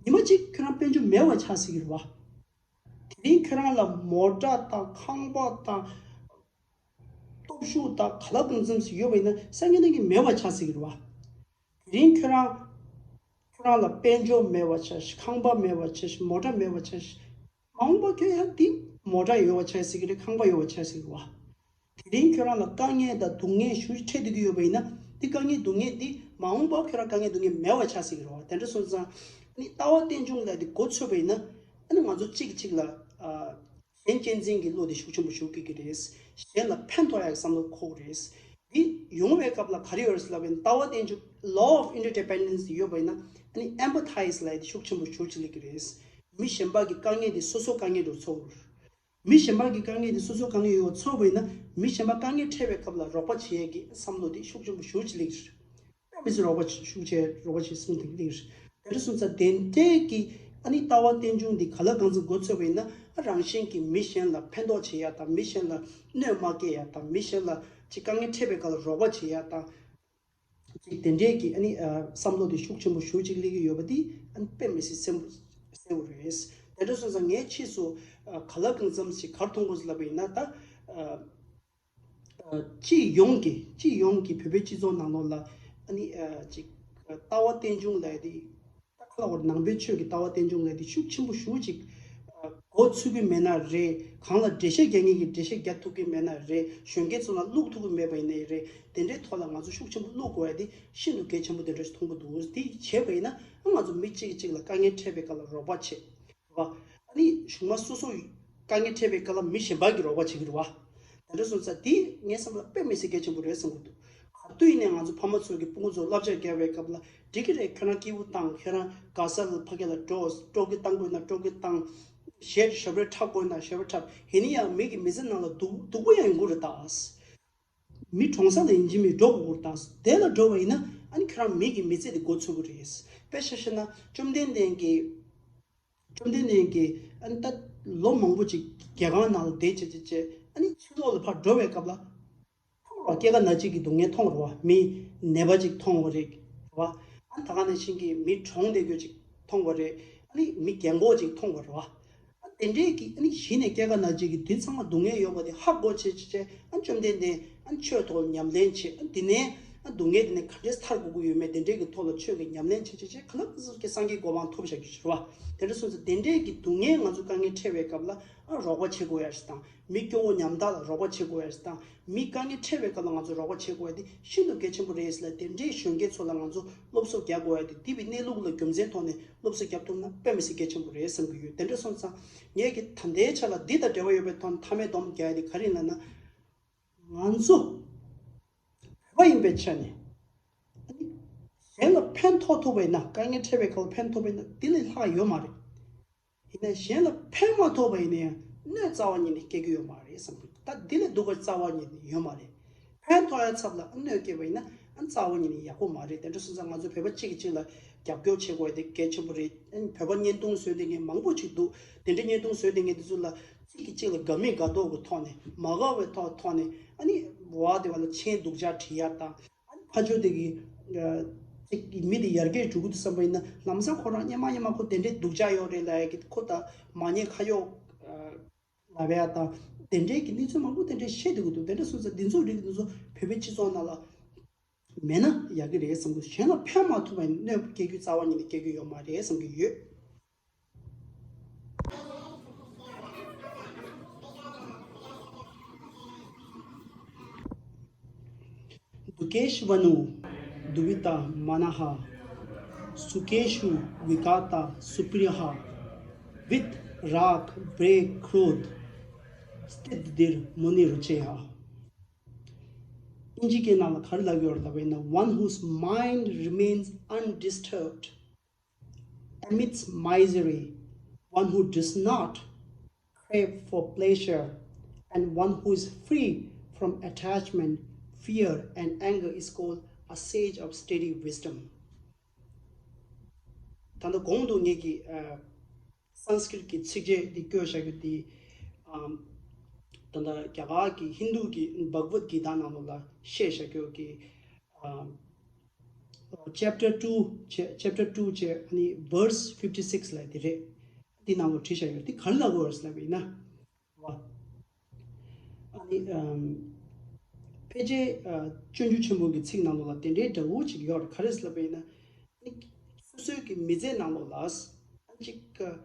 ཉི་མ་གཅིག་ཁྱོད་རང་དཔལ་འབྱོར་མེད་པ་ཆགས་སྲིད་ཀྱི་རེད་བ། དེ་རིང་ཁྱོད་རང་ལ་མོ་ཊ་དང་ཁང་པ་དང་སྟོབས་ཤུགས་དང་ག་ལ་གང་འཚམ་ཞིག་ཡོད་པ་ཡིན་ན་སང་ཉིན་གནངས་ཉིན་མེད་པ་ཆགས་སྲིད་ཀྱི་རེད་བ། དེ་རིང་ཁྱོད་རང་ཁྱོད་རང་ལ་དཔལ་འབྱོར་མེད་པ་ཆགས་ཤིག་ཁང་པ་མེད་པ་ཆགས་ཤིག་མོ་ཊ་མེད་པ་ཆགས་ཤིག་མ་འོངས་པ་ཁྱོད་ཡང་དེ་མོ་ཊ་ཡོད་པ་ཆགས་སྲིད་ཀྱི་རེད། ཁང་པ་ཡོད་པ་ཆགས་སྲིད་ཀྱི་རེད་བ། དེ་རིང་ཁྱོད་རང་ལ་དཀའ་ངལ་དང་སྡུག་བསྔལ་ཞུ་འཕྲད་བསྡད་ཀྱི་ཡོད་པ་ཡིན་ན་དེ་དཀའ་ངལ་སྡུག་བསྔལ་དེ་མ་འོངས་པ་ཁྱོད་རང་དཀའ་ངལ་སྡུག་བསྔལ་མེད་པ་ཆགས་སྲིད་ཀྱི་རེད་བ། དེ་འདྲ་སོང་ཙང་ཨ་ནི་ལྟ་བ་རྟེན་འབྱུང་ལབ་དེ་མགོ་ཚོས་པ་ཡིན་ན་ཨ་ནི་ང་ཚོ་གཅིག་གིས་གཅིག་ལ་གཞན་གཅེས་འཛིན་གྱི་བློ་དེ་ཤུགས་ཆེན་པོ་ཞིག་སྐྱེ་གི་རེད། གཞན་ལ་ཕན་ཐོགས་ཡག་གི་བསམ་བློ་འཁོར་གི་རེད། འདི་ཡོང་བའི་སྐབས་ལ་ག་རེ་ཡོད་རེད་ལབ་པ་ཡིན་ན་ལྟ་བ་རྟེན་འབྱུང་law of interdependence ཡོད་པ་ཡིན་ན་ཨ་ནི་empathize ལབ་དེ་ཤུགས་ཆེན་པོ་ཞིག་སླེབས་ཀྱི་རེད། མི་གཞན་པ་གི་དཀའ་ངལ་དེ་སོ་སོ་དཀའ་ངལ་འདྲ་ཚོར་གི་རེད། མི་གཞན་པ་གི་དཀའ་ངལ་དེ་སོ་སོ་དཀའ་ངལ་ཡོད་ཚོར་བ་ཡིན་ན་མི་གཞན་པ་དཀའ་ངལ་འཕྲད་པའི་སྐབས་ལ་རོགས་པ་བྱེད་ཡས་ཀྱི་བསམ་བློ་དེ་ཤུགས་ཆེན་པོ་ཞེ་པོ་ཅིག་སླེབས་ཀྱི་རེད། དཔེ་མི་སྲིད་རོགས་པ་ཤུགས་ཆེ་རོགས་པ་བྱེད་གསུངས་དེ་སླེབས་ཀྱི་རེད། དེ་འདྲ་སོང་ཙང་དེ་འདྲའི་གི་ཨ་ནི་ལྟ་བ་རྟེན་འབྱུང་འདི་ག་ལ་གང་འཚམ་མགོ་ཚོས་པ་ཡིན་ན་ཨ་རང་བཞིན་གྱིས་མི་གཞན་ལ་ཕན་ཐོགས་བྱེད་ཡ་དང་མི་གཞན་ལ་གནོད་མ་སྐྱེལ་ཡ་དང་མི་གཞན་ལ་ཅིག་དཀའ་ངལ་འཕྲད་པའི་སྐབས་ལ་རོགས་པ་བྱེད་ཡ་དང་། ཅིག་དེ་འདྲའི་གི་ཨ་ནི་ཨ་བསམ་བློ་དེ་ཤུགས་ཆེན་པོ་ཞེ་པོ་ཅིག་སླེབས་ཀྱི་ཡོད་པ་དེ་ཨ་ནི་དཔེ་མི་སྲིད་གསལ་པོ་གསལ་པོ་རེད། དེ་འདྲ་སོང་ཙང་ངས་ཕྱིས་སུ་ཨ་ག་ལ་གང་འཚམ་ཞིག་ག་རེ་མཐོང་དགོས་ཟེར་ལབ་པ་ཡིན་ན་ད་ཨ་ཨ་སྤྱི་ཡོངས་ཀྱི་སྤྱི་ཡོངས་ཀྱི་བོད་པའི་སྤྱི་ཚོགས་ནང་ལོགས་ལ་ཨ་ནི་ཨ་ཅིག་ཨ་ལྟ་བ་རྟེན་འབྱུང་ལབ་ཡ་དེ་ད་ག་ལ་བར་ནང་པའི་ཆོས་ཀྱི་ལྟ་བ་རྟེན་འབྱུང་ལབ་ཡ་དེ་ཤུགས་ཆེན་པོ་ཞེ་པོ་ཅིག་མགོ་ཚོས་ཀྱི་མེད་ན་རེད། གང་ལ་འགྲེལ་བཤད་རྒྱག་མཁན་གྱིས་འགྲེལ་བཤད་རྒྱག་ཐུབ་ཀྱི་མེད་ན་རེད། གཞོན་སྐྱེས་ཚོ་ལ་བླུག་ཐུབ་ཀྱི་མེད་པ་ཡིན་ནའི་རེད། དེ་འདྲའི་ཐོག་ལ་ང་ཚོ་ཤུགས་ཆེན་པོ་བླུག་དགོས་ཡ་དེ་ཤིན་ཏུ་གལ་ཆེན་པོ་དེ་འདྲ་ཞིག་མཐོང་གི་འདུག་དེ་བྱས་པ་ཡིན་ན་ང་ཚོ་མི་གཅིག་གིས་གཅིག་ལ་དཀའ་ངལ་འཕྲད་པའི་སྐབས་ལ་རོགས་པ་བྱེད། རེད་བ། ཨ་ནི་གཞུག་མ་སོ་སོ་དཀའ་ངལ་འཕྲད་པའི་སྐབས་ལ་མི་གཞན་པ་གིས་རོགས་པ་བྱེད་ཀྱི་རེད་བ། དེ་འདྲ་སོང་ཙང་དེ་ངའི་བསམ་པར་དཔེ་མི་སྲིད་གལ་ཆེན་པོ་རེད་བསམ་གྱི་འདུག་ག་དུས་ཡིན་ནའི་ང་ཚོ་ཕ་མ་ཚོ་གིས་སྤུ་གུ་ཚོར་བསླབ་བྱ་བརྒྱབ་པའི་སྐབས་ལ་འགྲིག་གི་རེད། ཁྱོད་རང་སྐྱིད་པོ་བཏང་། ཁྱོད་རང་དགའ་ས་ལ་ཕ་གི་ལ་འགྲོ། སྤྲོ་སྐྱིད་བཏང་དགོས་ན་སྤྲོ་སྐྱིད་བཏང་། གཞས་ཞབས་བྲོ་འཁྲབ་དགོས་ན་ཞབས་བྲོ་འཁྲབ། ཡིན་ན་ཡང་མི་གི་མི་ཚེ་ནང་ལ་སྡུག་སྡུག་པོ་ཡང་ཡོང་གི་རེད་ད། མི་གྲོངས་ས་ལ་ཡིན་གཅིག་མིན་འགྲོ་དགོས་ཀྱི་རེད་ད། དེ་ལ་འགྲོ་བ་ཡིན་ན་ཨ་ནི་ཁྱོད་རང་མི་གི་མི་ཚེ་དེ་འགོ་ཚུགས་ཀྱི་རེད། དཔེ་ཆ་བཞག་ན་བཅོམ་ལྡན་འདས་ཀྱིས། བཅོམ་ལྡན་འདས་ཀྱིས་ཨ་ནི་ད་ལོ་མང་པོ་ཅིག་རྒྱལ་ཁང་ནང་ལ་བསྡད་བྱས་བྱས་བྱས་ཨ་ནི་ཕྱི་ལོགས་ལ་ཕར་འགྲོ་བའི་སྐབས་ལ། མཐོང་རོགས། སྐྱེ་རྒ་ན་འཆི་གི་སྡུག་བསྔལ་མཐོང་རོགས། མི་ནད་པ་ཅིག་མཐོང་བ་རེད་བ། ཨ་ནི་ད་ག་ནང་བཞིན་གྱི་མི་གྲོངས་བསྡད་རྒྱུ་ཅིག་མཐོང་བ་རེད། ཨ་ནི་མི་རྒན་གོག་ཅིག་མཐོང་བ་རེད་བ། ཨ་དེ་འདྲས་ཀྱི་ཨ་ནི་གཞི་ནས་སྐྱེ་རྒ་ན་འཆི་གི་དེ་ཚང་མ་སྡུག་བསྔལ་ཡོད་པ་དེ་ཧ་གོ་བྱས་བྱས་བྱས་ཨ་བཅོམ་ལྡན་འདས་ཨ་ཆོས་ཐོག་ཉམས་ལེན་བྱས། ཨ་དེ་ནས་ཨ་སྡུག་བསྔལ་དེ་ནས་ག་འདྲས་ཐར་དགོས་ཀྱི་ཡོད་མེད་དེ་འདྲས་ཀྱི་ཐོག་ལ་ཆོས་ཀྱི་ཉམས་ལེན་བྱས་བྱས་བྱས་ག་ལ་ག་ཟེར་གྱི་སངས་རྒྱས་གོ་འཕང་ཐོབ་བཞག་རྒྱུ་ཞིག་རེད་བ། དེ་འདྲ་སོང་ཙང་དེ་འདྲས་ཀྱི་སྡུག་བསྔལ་ང་ཚོ་དཀའ་ངལ་འཕྲད་པའི་སྐབས་ལ་ཨ་རོགས་པ་བྱེད་དགོས་ཡ་ཞིག་དང་། མི་སྐྱོ་བོ་ཉམ་ཐག་ལ་རོགས་པ་བྱེད་དགོས་ཡ་ཞིག་དང་། མི་དཀའ་ངལ་འཕྲད་པའི་སྐབས་ལ་ང་ཚོ་རོགས་པ་བྱེད་དགོས་ཡ་དེ་ཤིན་ཏུ་གལ་ཆེན་པོ་རེད་ཟེར་ལ། དེ་འདྲའི་གཞོན་སྐྱེས་ཚོ་ལ་ང་ཚོ་སློབ་གསོ་རྒྱག་དགོས་ཡ་དེ་འདི་བའི་གནས་ལུགས་ལ་རྒྱུ་མཚན་ཐོག་ནས་སློབ་གསོ་རྒྱབ་ཐུབ་ན་དཔེ་མི་སྲིད་གལ་ཆེན་པོ་རེད་བསམ་གྱི་ཡོད། དེ་འདྲ་སོང་ཙང་ངས་ཀྱི་ད་ལྟའི་ཆ་ལ་འདི་དང་འབྲེལ་བ་ཡོད་པའི་ཐོག་ནས་མཐའ་མའི་སྡོམ་རྒྱག་ཡ་དེ་ག་རེ་ཡིན་ལབ་ན། ང་ཚོ་བོད་པ་ཡིན་པའི་ཆ་ནས་ཨ་ནི་གཞན་ལ་ཕན་ཐོགས་ཐུབ་པ་ཡིན་ན། དཀའ་ངལ་འཕྲད་པའི་སྐབས་ལ་ཕན་ཐོགས་པ་ཡིན་ན་འདི་ལས་ལྷག་ཡོད་མ་རེད། ཡིན་ན་གཞན་ལ་ཕན་མ་ཐོགས་པ་ཡིན་ན་ཡང་གནོད་རྩ་བ་ཉིད་ནས་སྐྱེལ་གྱི་ཡོད་མ་རེད་བསམ་གྱི། ད་འདི་ལས་སྡུག་པ་རྩ་བ་ཉིད་ནས་ཡོད་མ་རེད། ཕན་ཐོགས་ཡ་ཚབ་ལ་གནོད་སྐྱེལ་བ་ཡིན་ན་ཨ་རྩ་བ་ཉིད་ནས་ཡག་པོ་མ་རེད། དེ་འདྲ་སོང་ཙང་ང་ཚོ་བོད་པ་གཅིག་གིས་གཅིག་ལ་རྒྱབ་སྐྱོར་བྱེད་དགོས་ཡ་དེ་གལ་ཆེན་པོ་རེད། ཨ་ནི་བོད་པ་བརྙན་ཐུང་བཟོས་བསྡད་མཁན་མང་པོ་ཅིག་འདུག་དེ་འདྲ་བརྙན་ཐུང་བཟོས་བསྡད་མཁན་དེ་ཚོ་ལ་གཅིག་གིས་གཅིག་ལ་དགའ་མི་དགའ་མདོག་གི་ཐོག་ནས། མ་དགའ་བའི་ཐོག་ཐོག་ནས་ཨ་ནི་བ་དེ་བ་ལ་མཆན་སྡུག་ཅག་བྲིས་ཡ་དང་། ཨ་ནི་ཕར་ཕྱོགས་དེ་གི་ཨ་ཅིག་གི་མི་དེ་ཡར་རྒྱས་འགྲོ་གི་འདུག་བསམ་པ་ཡིན་ན་ལམ་སང་ཁོ་རང་སྔོན་མ་སྔོན་མ་ཁོ་དེ་འདྲའི་སྡུག་ཅག་ཡོད་རེད་ལབ་ཡ་གི། ཁོ་ད་མ་ཉེས་ཁ་གཡོག་ལབ་ཡ་དང་དེ་འདྲའི་གི་གནས་ཚུལ་མང་པོ་དེ་འདྲའི་བཤད་བསྡད་ཀྱི་འདུག་དེ་འདྲ་སོང་ཙང་འདི་ཚོ་རིགས་འདི་ཚོ་བོད་པའི་སྤྱི་ཚོགས་ནང་ལ་མེད་ན་ཡག་གི་རེད་བསམ་གྱི། གཞན་ལ་ཕན་མ་ཐོགས་པ་ཡིན་གནོད་སྐྱེལ་རྒྱུ་རྩ་བ་ཉིད་ནས་སྐྱེལ་རྒྱུ་ཡོད་མ་རེད་བསམ་གྱི་ཡོད། Dukeshvanu duvita manaha, sukeshu vigata supriyaha, vit rag bre krodh, sthit dhir muni rucheha. དབྱིན་ཇི་སྐད་ནང་ལ་ག་རེ་ལབ་ཡོད་རེད་ལབ་པ་ཡིན་ན། One whose mind remains undisturbed amidst misery, one who does not crave for pleasure, and one who is free from attachment, fear, and anger is called a sage of steady wisdom. ད་ལྟ་གོང་དུ་ངེད་ཀྱིས་ཨ། སཾ་སྐྲྀཏ་ཀྱི་ཚིགས་བཅད་འདི་བཀོད་བཞག་རྒྱུ་འདི། ཨམ། ད་ལྟ་རྒྱ་གར་གྱི་ཧིན་རྡུ་གི་བྷག་ཝད་གི་ཏཱ་ནང་ལོགས་ལ་བཤད་བཞག་རྒྱུ་གི། ཨམ། chapter two བྱས། chapter two བྱས། ཨ་ནི་verse fifty six ལབ་དེ་རེད། འདི་ནང་ལོགས་བྲིས་བཞག་ཡོད། འདི་ག་རེ་ལབ་དགོས་རེད་ལབ་པ་ཡིན་ན། ཨ་ནི་ཨམ། ཕལ་ཆེར་ཨ། སྤྱོད་འཇུག་ཆེན་པོ་གི་ཚིག་ནང་ལོགས་ལ་དེ་འདྲའི་འདྲ་བོ་ཅིག་ཡོད་རེད། ག་རེ་ལབ་པ་ཡིན་ན། ཨ་ནི་སོ་སོའི་གི་མི་ཚེ་ནང་ལོགས་ལ། ཨ་ནི་ཅིག་ཨ།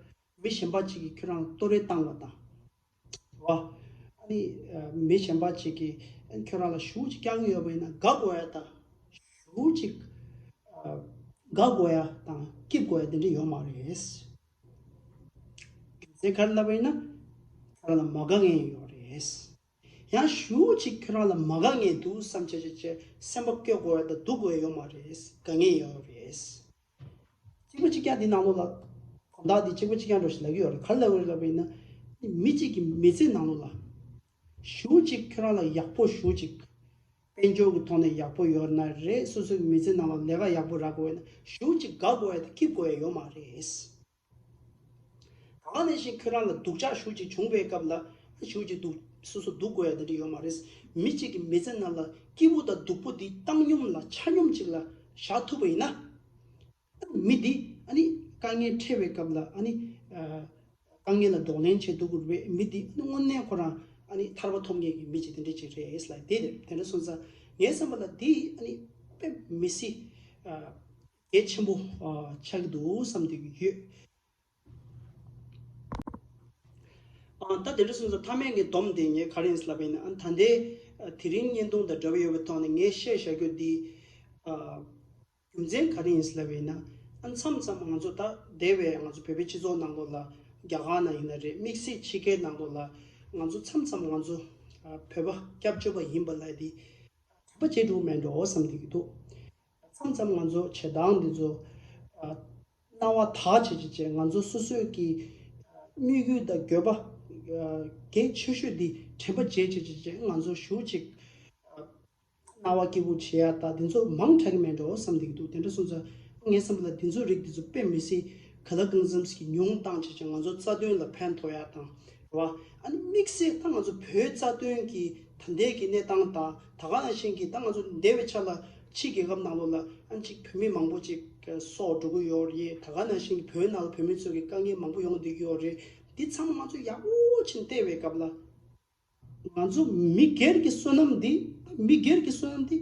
མི་གཞན་པ་ཅིག་གིས་ཁྱོད་རང་ལ་གཏོར་རེས་བཏང་བ་དང་། རེད་བ། ཨ་ནི་ཨ། མི་གཞན་པ་ཅིག་གིས་ཨ་ནི་ཁྱོད་རང་ལ་ཞེ་པོ་ཅིག་བསྐྱལ་གྱི་ཡོད་པ་ཡིན་ན། དགའ་དགོས་ཡ་དང་། ཞེ་པོ་ཅིག་ཨ། དགའ་དགོས་ཡ་དང་སྐྱིད་དགོས་ཡ་དེ་འདྲ་ཡོད་མ་རེད། རྒྱུ་མཚན་ག་རེ་ལབ་པ་ཡིན་ན། ཁྱོད་རང་ལ་མ་དགའ་མཁན་ཡོད་རེད། ཡང་ཞེ་པོ་ཅིག་ཁྱོད་རང་ལ་མ་དགའ་མཁན་འདུག་བསམ་བྱས་བྱས་བྱས་སེམས་པ་སྐྱོ་དགོས་ཡ་དང་སྡུག་དགོས་ཡ་ཡོད་མ་རེད། དགའ་མཁན་ཡོད་རེད། གཅིག་པ་གཅིག་རྐྱང་འདི་ནང་ལོགས་ལ། དོན་དག་འདི་གཅིག་པ་གཅིག་རྐྱང་འདྲ་ཞིག་ལབ་ཀྱི་ཡོད་རེད། ག་རེ་ལབ་ཀྱི་རེད་ལབ་པ་ཡིན་ན། མི་གཅིག་གི་མི་ཚེ་ནང་ལོགས་ལ། ཞེ་པོ་ཅིག་ཁྱོད་རང་ལ་ཡག་པོ་ཞེ་པོ་ཅིག་དཔལ་འབྱོར་གྱི་ཐོག་ནས་ཡག་པོ་ཡོད་ན་རེད། སོ་སོའི་མི་ཚེ་ནང་ལ་ལས་ཀ་ཡག་པོ་རག་དགོས་ཡོད་ན། ཞེ་པོ་ཅིག་དགའ་དགོས་ཡ་དང་སྐྱིད་དགོས་ཡ་ཡོད་མ་རེད། ད་ག་ནང་བཞིན་ཁྱོད་རང་ལ་སྡུག་ཅག་ཞེ་པོ་ཅིག་བྱུང་བའི་སྐབས་ལ། ཞེ་པོ་ཅིག་སྡུག་སོ་སོ་སྡུག་དགོས་ཡ་དེ་འདྲ་ཡོད་མ་རེད། མི་གཅིག་གི་མི་ཚེ་ནང་ལ་སྐྱིད་པོ་དང་སྡུག་པོ་འདི་བཏང་སྙོམས་ལ་ཆ་སྙོམས་ཅིག་ལ་བཞག་ཐུབ་པ་ཡིན་ན། མི་འདི་ཨ་ནི་དཀའ་ངལ་འཕྲད་པའི་སྐབས་ལ། ཨ་ནི་ཨ། དཀའ་ངལ་ལ་གདོང་ལེན་བྱེད་ཐུབ་ཀྱི་རེད། མི་འདི་ཨ་ནི་དངོས་གནས་ཁོ་རང་ཨ་ནི་ཐར་པ་ཐོབ་མཁན་གྱི་མི་ཅིག་དེ་འདྲ་ཅིག་རེད་ལབ། དེ་དེ་འདྲ་སོང་ཙང་ངའི་བསམ་པ་ལ་འདི་ཨ་ནི་དཔེ་མི་སྲིད་ཨ། གལ་ཆེན་པོ་ཨ། ཆགས་ཀྱི་འདུག་བསམ་བསྡད་ཀྱི་ཡོད། ཨ། ད་དེ་འདྲ་སོང་ཙང་མཐའ་མའི་ངའི་སྡོམ་དེ་ངས་ག་རེ་ཡིན་ལབ་པ་ཡིན་ན། ཨ། ད་ལྟའི་ཨ། དེ་རིང་བརྙན་ཐུང་དང་འབྲེལ་བ་ཡོད་པའི་ཐོག་ནས་ངས་བཤད་བཞག་རྒྱུ་འདི། ཨ། རྒྱུ་མཚན་ག་རེ་ཡིན་ལབ་པ་ཡིན་ན། ཨ། མཚམས་མཚམས་ང་ཚོ་ད་འདས་པའི་ང་ཚོ་བོད་པའི་སྤྱི་ཚོགས་ནང་ལོགས་ལ། རྒྱ་གར་ནང་ཡིན་ན་རེད། དམིགས་བསལ་ཕྱི་རྒྱལ་ནང་ལོགས་ལ་ང་ཚོ་མཚམས་མཚམས་ང་ཚོ་ཨ། བོད་པ་སྐྱབས་བཅོལ་བ་ཡིན་པ་ལབ་དེ་དྲན་པ་བརྗེད་འགྲོ་མེད་འགྲོ་བསམ་བསྡད་ཀྱི་འདུག་མཚམས་མཚམས་ང་ཚོ་བྱེད་སྟངས་འདི་ཚོ་ཨ། སྣང་བ་དག་བྱེད་བྱེད་བྱེད། ང་ཚོ་སོ་སོའི་གི་ཨ། དམིགས་ཡུལ་དང་འགྱོད་པ་ཨ། གལ་ཆེ་ཤོས་འདི་དྲན་པ་བརྗེད་བྱེད་བྱེད་བྱེད། ང་ཚོ་ཞེ་པོ་ཅིག་ཨ། སྣང་བ་སྐྱིད་པོ་བྱེད་ཡ་ད་འདི་ཚོ་མང་དྲགས་ཀྱི་མེད་འགྲོ་བསམ་བསྡད་ཀྱི་འདུག་དེ་འདྲ་སོང་ཙང་ངའི་བསམ་པ་ལ་འདི་ཚོ་རིགས་འདི་ཚོ་དཔེ་མི་སྲིད་ག་ལ་གང་འཚམ་ཞིག་ཉུང་བཏང་བྱས་བྱས་ང་ཚོ་རྩ་དོན་ལ་ཕན་ཐོགས་ཡ་དང་། རེད་བ། ཨ་ནི་དམིགས་བསལ་ད་ང་ཚོ་བོད་རྩ་དོན་གྱི་ད་ལྟའི་གི་གནས་སྟངས་དང་། ད་ག་ནང་བཞིན་གྱི་ད་ང་ཚོ་འདས་པའི་ཆ་ལ་ཕྱི་རྒྱལ་ཁབ་ནང་ལོགས་ལ་ཨ་ནི་ཅིག་བོད་མི་མང་པོ་ཅིག་སྲོག་འགྲོ་གི་ཡོད་རེད། ད་ག་ནང་བཞིན་གྱི་བོད་ནང་ལ་བོད་མི་ཚོ་གི་དཀའ་ངལ་མང་པོ་ཡོང་བསྡད་ཀྱི་ཡོད་རེད། འདི་ཚང་མ་ང་ཚོ་ཡག་པོ་ཅིག་བལྟས་པའི་སྐབས་ལ། ང་ཚོ་མི་སྒེར་གྱི་བསོད་ནམས་འདི། མི་སྒེར་གྱི་བསོད་ནམས་འདི་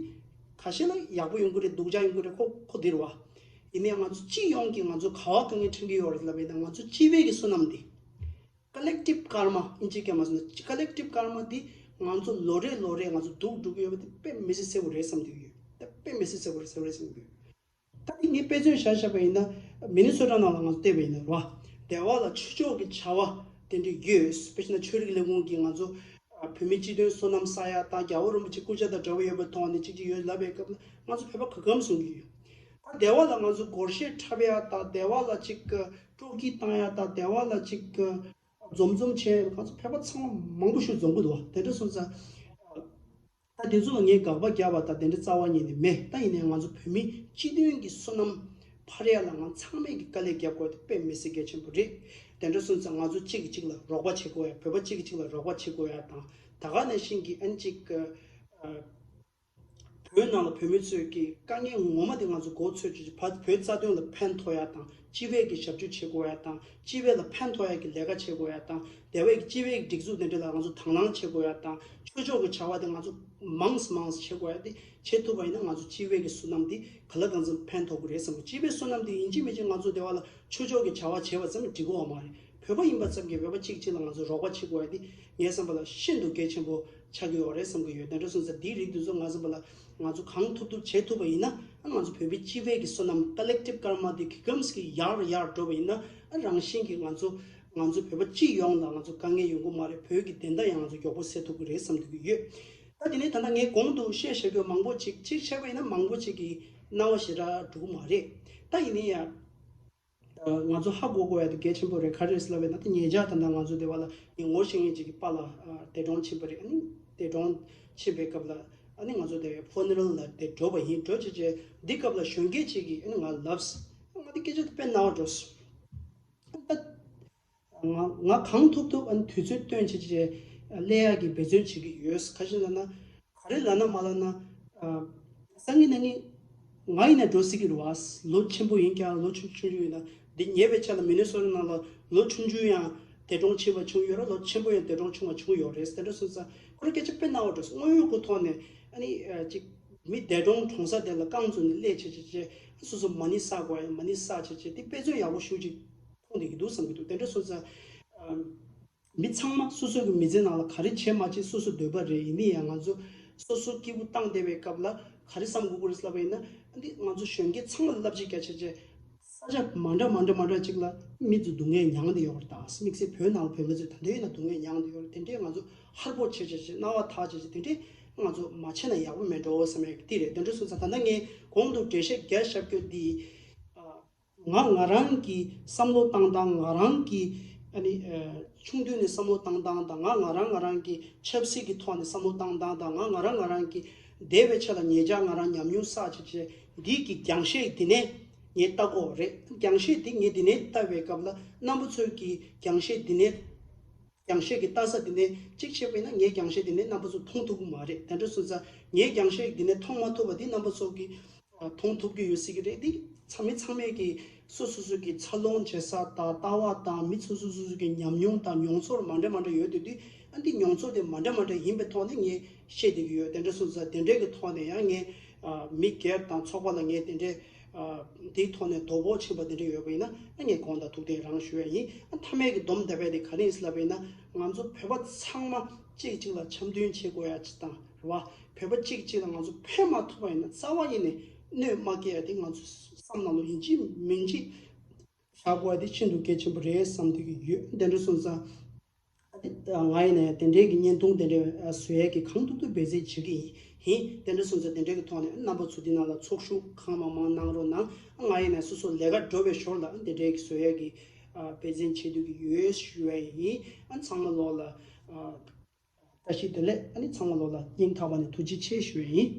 ཁ་ཤས་ལ་ཡག་པོ་ཡོང་གི་རེད། སྡུག་ཅག་ཡོང་གི་རེད། ཁོ་ཁོ་འདི་རེད་བ། ཡིན་ནའི་ང་ཚོ་སྤྱི་ཡོངས་ཀྱི་ང་ཚོ་ག་བ་དཀའ་ངལ་འཕྲད་ཀྱི་ཡོད་རེད་ལབ་པ་ཡིན་ན། ང་ཚོ་སྤྱི་པའི་གི་བསོད་ནམས་འདི། collective karma ཨིན་ཇི་སྐད་མ་སོང་ན། collective karma འདི་ང་ཚོ་ལོ་རེ་ལོ་རེ་ང་ཚོ་སྡུག་འགྲོ་གི་ཡོད་པ་འདི་དཔེ་མི་སྲིད་གསལ་པོ་རེད་བསམ་གྱི་ཡོད། ད་དཔེ་མི་སྲིད་གསལ་པོ་རེད། གསལ་པོ་རེད་བསམ་གྱི་ཡོད། ད་འདི་ངས་དཔེ་མཚོན་བཞག་བཞག་པ་ཡིན་ན། མི་ནི་སོ་ཊ་ནང་ལ་ང་ཚོ་བལྟས་པ་ཡིན་ན་རེད་བ། སྡེ་བ་ལ་ཆོས་ཕྱོགས་ཀྱི་བྱ་བ་དེ་འདྲ་ཡོད། དཔེ་བྱས་ན་ཆོས་རིག་ལས་ཁུངས་ཀྱིས་ང་ཚོ་ཨ། བོད་མི་སྤྱི་མཐུན་བསོད་ནམས་བསགས་ཡ་དང་། རྒྱལ་བ་རིན་པོ་ཆེ་སྐུ་ཕྱྭ་དང་འབྲེལ་བ་ཡོད་པའི་ཐོག་ནས་ཅིག་ཅིག་ཡོད་ལབ་པའི་སྐབས་ལ་ང་ཚོ་བོད་པ་ག་གམ་གསུང་གི་ཡོད། ད་སྡེ་བ་ལ་ང་ཚོ་སྒོར་གཞས་འཁྲབ་ཡ་དང་། སྡེ་བ་ལ་ཅིག་སྤྲོ་སྐྱིད་བཏང་ཡ་དང་། སྡེ་བ་ལ་ཅིག་འཛོམས་འཛོམས་བྱས། ང་ཚོ་བོད་པ་ཚང་མ་མང་པོ་ཞིག་འཛོམས་ཀྱི་འདུག་བ། དེ་འདྲ་སོང་ཙང་། ད་དེ་ཚོ་ལ་ངས་དགག་པ་རྒྱག་པ་དང་དེ་འདྲ་རྩ་བ་ཉིད་ནས་མེད། ད་ཡིན་ནའི་ང་ཚོ་བོད་མི་སྤྱི་མཐུན་གྱི་བསོད་ནམས་འཕར་ཡ་ལ་ང་ཚང་མས་ཀྱི་དཀའ་ལས་རྒྱབ་དགོས་དེ་དཔེ་མི་སྲིད་གལ་ཆེན་པོ་རེད། དེ་འདྲ་སོང་ཙང་ང་ཚོ་གཅིག་གིས་གཅིག་ལ་རོགས་པ་བྱེད་དགོས་ཡ། བོད་པ་གཅིག་གིས་གཅིག་ལ་རོགས་པ་བྱེད་དགོས་ཡ་དང་། ད་ག་ནང་བཞིན་གྱི་ཨ་ནི་ཅིག་ཨ། བོད་ནང་ལ་བོད་མི་ཚོས་ཀྱི་དཀའ་ངལ་ངོ་མ་དེ་ང་ཚོ་མགོ་ཚོས་བྱས་བྱས་བོད་རྩ་དོན་ལ་ཕན་ཐོགས་ཡ་དང་། སྤྱི་པའི་གི་ཞབས་ཞུ་བྱེད་དགོས་ཡ་དང་། སྤྱི་པའི་ལ་ཕན་ཐོགས་ཡ་གི་ལས་ཀ་བྱེད་དགོས་ཡ་དང་། སྡེ་བའི་གི་སྤྱི་པའི་གི་སྒྲིག་འཛུགས་དེ་འདྲ་ལ་ང་ཚོ་དང་བླངས་བྱེད་དགོས་ཡ་དང་། ཆོས་ཕྱོགས་ཀྱི་བྱ་བ་དེ་ང་ཚོ་མང་ཙམ་མང་ཙམ་བྱེད་དགོས་ཡ་དེ་བྱེད་ཐུབ་པ་ཡིན་ན། ང་ཚོ་སྤྱི་པའི་གི་བསོད་ནམས་དེ་ག་ལ་གང་འཚམ་ཕན་ཐོགས་ཀྱི་རེད་བསམ་གི། སྤྱི་པའི་བསོད་ནམས་དེ་ཡིན་གཅིག་མིན་གཅིག་ང་ཚོ་སྡེ་བ་ལ་ཆོས་ཕྱོགས་ཀྱི་བྱ་བ་བྱེད་པ་ཙམ་འགྲིག་གི་ཡོད་མ་རེད། བོད་པ་ཡིན་པ་ཙམ་གྱིས་བོད་པ་གཅིག་གཅིག་ལ་ང་ཚོ་རོགས་པ་བྱེད་དགོས་ཡ་དེ་ངའི་བསམ་པ་ལ་ཤིན་ཏུ་གལ་ཆེན་པོ་ཆགས་ཀྱི་ཡོད་རེད་བསམ་གྱི་ཡོད། དེ་འདྲ་སོང་ཙང་དེའི་རིགས་དེ་ཚོ་ང་བསམ་པ་ལ་ང་ཚོ་གང་ཐུབ་ཐུབ་བྱེད་ཐུབ་པ་ཡིན་ན། ཨ་ང་ཚོ་བོད་པའི་སྤྱི་པའི་གི་བསོད་ནམས་collective karma དེ་གི་གམ་གི་ཡར་ཡར་འགྲོ་བ་ཡིན་ན། ཨ་རང་བཞིན་གྱིས་ང་ཚོ་ང་ཚོ་བོད་པ་སྤྱི་ཡོངས་ལ་ང་ཚོ་དཀའ་ངལ་ཡོང་གི་མ་རེད། བོད་ཀྱི་བདེན་མཐའ་ཡང་ང་ཚོ་མགྱོགས་པོ་སེལ་ཐུབ་ཀྱི་རེད་བསམ་སྡོད་ཀྱི་ཡོད། ད་དེ་ནས་ད་ལྟ་ངས་གོང་དུ་བཤད་བཞག་རྒྱུ་མང་པོ་ཅིག་ཅིག་བཤད་པ་ཡིན་ན་མང་པོ་ཅིག་གི་སྣང་བ་ཞེ་དྲག་འགྲོ་གི་མ་རེད། ད་ཡིན་ནའི་ཡང་། ང་ཚོ་ཧ་གོ་དགོས་ཡ་དེ་གལ་ཆེན་པོ་རེད། ག་རེ་རེད་ཟེར་ལབ་པ་ཡིན་ན། ད་ཉེ་ཆར་ད་ལྟ་ང་ཚོ་སྡེ་བ་ལ་ངའི་ངོ་ཤེས་མཁན་ཅིག་གི་པཱ་ལགས་ཨ་འདས་གྲོངས་ཕྱིན་པ་རེད། ཨ་ནི་འདས་གྲོངས་ཕྱིན་པའི་སྐབས་ལ་ཨ་ནི་ང་ཚོ་དེ་funeral ལ་དེ་འགྲོ་བ་ཡིན། འགྲོ་བྱས་བྱས་འདི་སྐབས་ལ་གཞོན་སྐྱེས་ཅིག་གིས་ཨ་ནི་ང་ལབ། ང་དེ་སྐད་ཆ་དེ་དཔེ་རྣ་བར་འགྲོ་སོང་། ད་ང་ང་གང་ཐུབ་ཐུབ་ཨ་ནི་དུས་ཚོད་བཏོན་བྱས་བྱས་སླེབས་ཡག་གི་འབད་བརྩོན་བྱེད་ཀྱི་ཡོད། ག་རེ་ཟེར་ན། ག་རེ་ལབ་ན་མ་ལབ་ན། ཨ། སང་ཉིན་གནངས་ཉིན་ང་ཡིན་ན་འགྲོ་སྲིད་ཀྱི་རེད་བ། ལོ་ཆེན་པོ་ཡིན་ཀྱང་ལོ་ཆུང་ཆུང་ཆུང་ཡིན་ན། འདི་ཉེ་བའི་ཆར་ལ་མི་ནི་སོ་ཊ་ནང་ལ་ལོ་ཆུང་ཆུང་ཡང་འདས་གྲོངས་ཕྱིན་པ་བྱུང་ཡོད་རེད། ལོ་ཆེན་པོ་ཡང་འདས་གྲོངས་བྱུང་བ་བྱུང་ཡོད་རེད། དེ་འདྲ་སོང་ཙང་ཁོ་རང་སྐད་ཆ་དཔེ་རྣ་བར་འགྲོ་སོང་། དངོས་ཡོད་ཀྱི་ཐོག་ནས་ཨ་ནི་ཨ་ཅིག་མི་འདས་གྲོངས་གྲོངས་ས་དེ་ལ་རྐང་བཙུགས་ནས་སླེབས་བྱས་བྱས་བྱས་སོ་སོ་མ་ཎི་བསགས་དགོས་ཡ་མ་ཎི་བསགས་བྱས་བྱས་དེ་དཔེ་མཚོན་ཡག་པོ་ཞེ་པོ་ཅིག་མཐོང་བསྡད་ཀྱི་འདུག་བསམ་གྱི་འདུག་དེ་འདྲ་སོང་ཙང་། ཨ། མི་ཚང་མ་སོ་སོ་གི་མི་ཚེ་ནང་ལ་ག་རེ་བྱེད་མ་བྱེད་སོ་སོ་འདོད་པ་རེད། ཡིན་ནའི་ཡང་ང་ཚོ་སོ་སོ་སྐྱིད་པོ་བཏང་བསྡད་པའི་སྐབས་ལ་ག་རེ་བསམ་དགོས་ཀྱི་རེད་ལབ་པ་ཡིན་ན། འདི་ང་ཚོ་གཞོན་སྐྱེས་ཚང་མ་ལ་བསླབ་བྱ་རྒྱ་ཆེ་ཆེ། ས་ཆ་མ་འདྲ་མ་འདྲ་མ་འདྲ་ཅིག་ལ་མི་ཚོ་སྡུག་བསྔལ་མྱངས་བསྡད་ཡོད་རེད། ད་དམིགས་བསལ་བོད་ནང་ལ་བོད་མི་ཚོས་ད་ལྟའི་ཡིན་ན་སྡུག་བསྔལ་མྱངས་བསྡད་ཡོད་རེད། དེ་འདྲའི་ང་ཚོ་ཧར་པོ་བྱེད་བྱེད་བྱེད་སྣང་བ་ཐག་བྱེད་བྱེད་དེ་འདྲའི་ང་ཚོ་མ་བྱས་ན་ཡག་པོ་མེད་འགྲོ་བསམ་ཡག་དེ་རེད། དེ་འདྲ་སོང་ཙང་ད་ལྟ་ངས་གོང་དུ་འགྲེལ་བཤད་རྒྱག་བཞག་རྒྱུ་འདི། ཨ། ང་ང་རང་གི་བསམ་བློ་བཏང་སྟངས། ང་རང་གི་ཨ་ནི་ཨ་ཆུང་དུས་ནས་བསམ་བློ་བཏང་སྟངས་དང་། ང་ང་རང་ང་རང་གི་ཆབ་སྲིད་ཀྱི་ཐོག་ནས་བསམ་བློ་བཏང་སྟངས་དང་། ང་ང་རང་ང་རང་གི་འདས་པའི་ཆ་ལ་ཉེ་ཆར་ང་རང་ཉམས་མྱོང་བསགས་བྱས་བྱས་འདི་གི་རྒྱང་ཤེལ་འདི་ནས་ངས་ལྟ་དགོས་རེད། རྒྱང་ཤེལ་འདི་ངས་འདི་ནས་ལྟ་བའི་སྐབས་ལ་རྣམ་པ་ཚོས་ཀྱི་རྒྱང་ཤེལ་འདི་ནས། རྒྱང་ཤེལ་གྱི་ལྟ་ས་དེ་ནས་གཅིག་བྱས་པ་ཡིན་ན་ངའི་རྒྱང་ཤེལ་དེ་ནས་རྣམ་པ་ཚོ་མཐོང་ཐུབ་ཀྱི་མ་རེད། དེ་འདྲ་སོང་ཙང་ངའི་རྒྱང་ཤེལ་དེ་ནས་མཐོང་མ་ཐུབ་པ་དེ་རྣམ་པ་ཚོ་གིས་ཨ་མཐོང་ཐུབ་ཀྱི་ཡོད་སྲིད་ཀྱི་རེད། འདི་ཚང་མི་ཚང་མས་ཀྱི་སོ་སོ་སོ་གི་འཚར་ལོངས་བྱེད་ས་དང་ལྟ་བ་དང་མི་སོ་སོ་སོ་སོ་གི་ཉམས་མྱོང་དང་མྱོང་ཚོར་མ་འདྲ་མ་འདྲ་ཡོད་དུས་དུས་ཨ་འདི་མྱོང་ཚོར་དེ་མ་འདྲ་མ་འདྲ་ཡིན་པའི་ཐོག་ནས་ངས་བཤད་བསྡད་ཀྱི་ཡོད། དེ་འདྲ་སོང་ཙང་དེ་འདྲའི་གི་ཐོག་ནས་ཡང་ངས་ཨ་མི་སྒེར་དང་ཚོགས་པ་ལ་ངས་དེ་འདྲའི། ཨ། དེའི་ཐོག་ནས་དོ་ཕོག་ཕྱིན་པ་དེ་འདྲ་ཡོད་པ་ཡིན་ན་ཨ་ངས་དགོངས་དག་ཐུགས་བདེན་རང་ཞུ་ཡ་ཡིན། ཨ་མཐའ་མའི་གི་སྡོམ་བརྡ་བའི་དེ་ག་རེ་ཡིན་ལབ་པ་ཡིན་ན། ང་ཚོ་བོད་པ་ཚང་མ་གཅིག་གཅིག་ལ་འཆམ་མཐུན་བྱེད་དགོས་ཡ་ཅིག་དང་རེད་བ། བོད་པ་གཅིག་གཅིག་ལ་ང་ཚོ་ཕན་མ་ཐོགས་པ་ཡིན་ན་རྩ་བ་ཉིད་ནས་གནོད་མ་སྐྱེལ་ཡ་དེ་ང་ཚོ་བསམ་ནང་ལོགས་ཡིན་གཅིག་མིན་གཅིག་བཞག་དགོས་ཡ་དེ་ཤིན་ཏུ་གལ་ཆེན་པོ་རེད་བསམ་བསྡད་ཀྱི་ཡོད། དེ་འདྲ་སོང་ཙང་། ང་ཡིན་ན་ཡང་དེ་འདྲའི་གི་བརྙན་ཐུང་དེ་འདྲ་བཟོ་ཡས་ཀྱི་གང་ཐུབ་ཐུབ་འབད་བརྩོན་བྱེད་ཀྱི་ཡིན། དེ་འདྲ་སོང་ཙང་དེ་འདྲའི་གི་ཐོག་ནས་རྣམ་པ་ཚོ་འདི་ནང་ལ་ཚོགས་ཞུགས་གང་མང་མང་གནང་རོགས་གནང་། ང་ཡིན་ན་སོ་སོ་ལས་ཀ་འགྲོ་བའི་ཞོར་ལ་དེ་འདྲའི་གི་བཟོ་ཡས་ཀྱི་འབད་བརྩོན་བྱེད་སྡོད་ཀྱི་ཡོད་ཞུ་ཡས་ཡིན། ཚང་མ་ལོག་ལ་བཀྲ་ཤིས་བདེ་ལེགས། ཚང་མ་ལོག་ལ་སྙིང་ཐག་པ་ནས་ཐུགས་རྗེ་ཆེ་ཞུ་ཡས་ཡིན།